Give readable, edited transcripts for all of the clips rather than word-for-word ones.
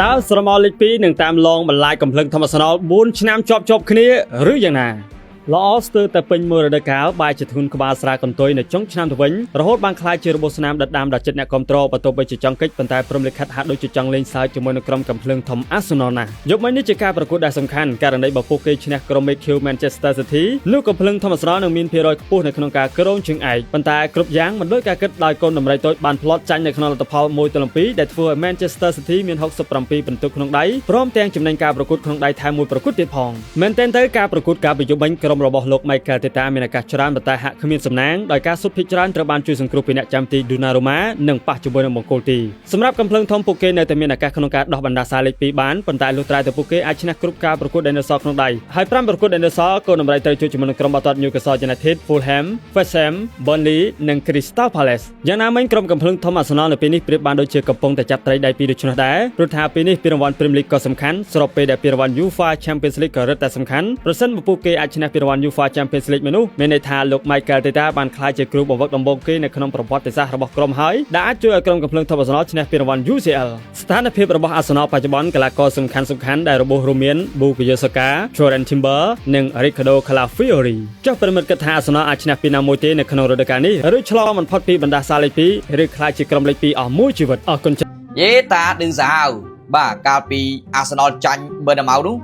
តើស្រមោលលេខ2នឹងតាមលងបន្លាយកំភ្លឹងធម្មសណល4ឆ្នាំជាប់ជាប់គ្នាឬយ៉ាងណាល្អស្ទើរតែពេញមួយរដូវកាលបែរជាធ្ងន់ក្បាលស្រាកន្ទុយនៅចុងឆ្នាំទៅវិញរហូតបានក្លាយជារបួសស្នាមដិតដាមដល់ចិត្តអ្នកគ្រប់គ្រងបើទោះបីជាចង់កិច្ចប៉ុន្តែព្រមលិខិតហាក់ដូចជាចង់លេងសើចជាមួយនឹងក្រុមកំភ្លើងធំអាសនលណាស់យប់មិញនេះជាការប្រកួតដែលសំខាន់ករណីបើពួកគេឈ្នះក្រុម MQ Manchester City នោះកំភ្លើងធម្មសនលនឹងមានភាគរយខ្ពស់នៅក្នុងការគ្រងជើងឯកប៉ុន្តែគ្រប់យ៉ាងមិនដូចការគិតដោយកូនដំរីតូចបានផ្លត់ចាញ់នៅក្នុងលទ្ធផល1-2ដែលធ្វើឲ្យ Manchester City មាន67ពិន្ទុក្នុងដៃព្រមទាំងចំណេញការប្រកួតក្នុងដៃថែមមួយប្រកួតទៀតផងមែនទែនទៅការប្រកួតការប្រយុទ្ធមិញក្រុមរបស់លោក Michael Arteta មានឱកាសច្រើនប៉ុន្តែហាក់គ្មានសំណាងដោយការសុទ្ធភាគច្រើនត្រូវបានជួយសង្គ្រោះពីអ្នកចាំទី Donnarumma និងប៉ះជាមួយនឹងបង្គោលទីសម្រាប់កំភ្លើងធំពួកគេនៅតែមានឱកាសក្នុងការដោះបណ្ដាសាលេខ2បានប៉ុន្តែលុះត្រាតែពួកគេអាចឈ្នះគ្រប់ការប្រកួតដែលនៅសល់ក្នុងដៃហើយ5ប្រកួតដែលនៅសល់កូនដំរីត្រូវជួបជាមួយនឹងក្រុមបាល់ទាត់ Newcastle United, Fulham, West Ham, Burnley និង Crystal Palace យ៉ាងណាមិញក្រុមកំភ្លើងធំអាសនលនៅពេលនេះប្រៀបបានដូចជាកំពុងតែចាប់ត្រីដៃពីរដូច្នោះដែរព្រោះថាពេលនេះពានរង្វាន់ Premier League ក៏សំខាន់ស្របពេលដែលពានរង្វាន់ UEFA Champions League ក៏រឹតតែសំខាន់ប្រសិនបើពួកគេអាចឈ្នះពានរង្វាន់ UEFA Champions League មួយនោះមានន័យថាលោក Michael Arteta បានក្លាយជាគ្រូបង្វឹកដំបូងគេនៅក្នុងប្រវត្តិសាស្ត្ររបស់ក្រុមហើយដែលអាចជួយឲ្យក្រុមកំភ្លើងធំអាសនលឈ្នះពានរង្វាន់ UCL ស្ថានភាពរបស់អាសនលបច្ចុប្បន្នកីឡាករសំខាន់សំខាន់ដែលរបួសរួមមាន Bukayo Saka, Jurrien Timber និង Riccardo Calafiori ចុះប្រិមិត្តគិតថាអាសនលអាចឈ្នះពីណាមួយទេនៅក្នុងរដូវកាលនេះឬឆ្លងមិនផុតពីបណ្ដាសាលេខ2ឬក្លាយជាក្រុមលេខ2អស់មួយជីវិតអរគុណ។ យេតាឌឺសាហាវបាទកាលពីអាសនលចាញ់បឺណាម៉ៅនោះ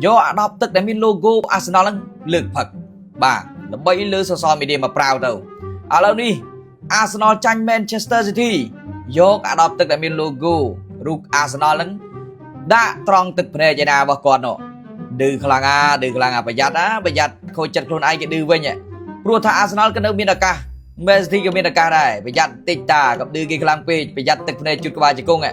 យកអាដបទឹកដែលមាន logo អាសនលហ្នឹងលើកផឹកបាទល្បីលើ social media មកប្រាវទៅឥឡូវនេះអាសនលចាញ់ Manchester City យកអាដបទឹកដែលមាន logo រូបអាសនលហ្នឹងដាក់ត្រង់ទឹកភ្នែកឯណារបស់គាត់នោះឌឺខ្លាំងអាឌឺខ្លាំងអាប្រយ័ត្នណាប្រយ័ត្នខូចចិត្តខ្លួនឯងគេឌឺវិញព្រោះថាអាសនលក៏នៅមានឱកាស មែនស៊ីទីក៏មានឱកាសដែរប្រយ័ត្នតិចតាកុំឌឺគេខ្លាំងពេកប្រយ័ត្នទឹកភ្នែកជូតក្បាលជង្គង់។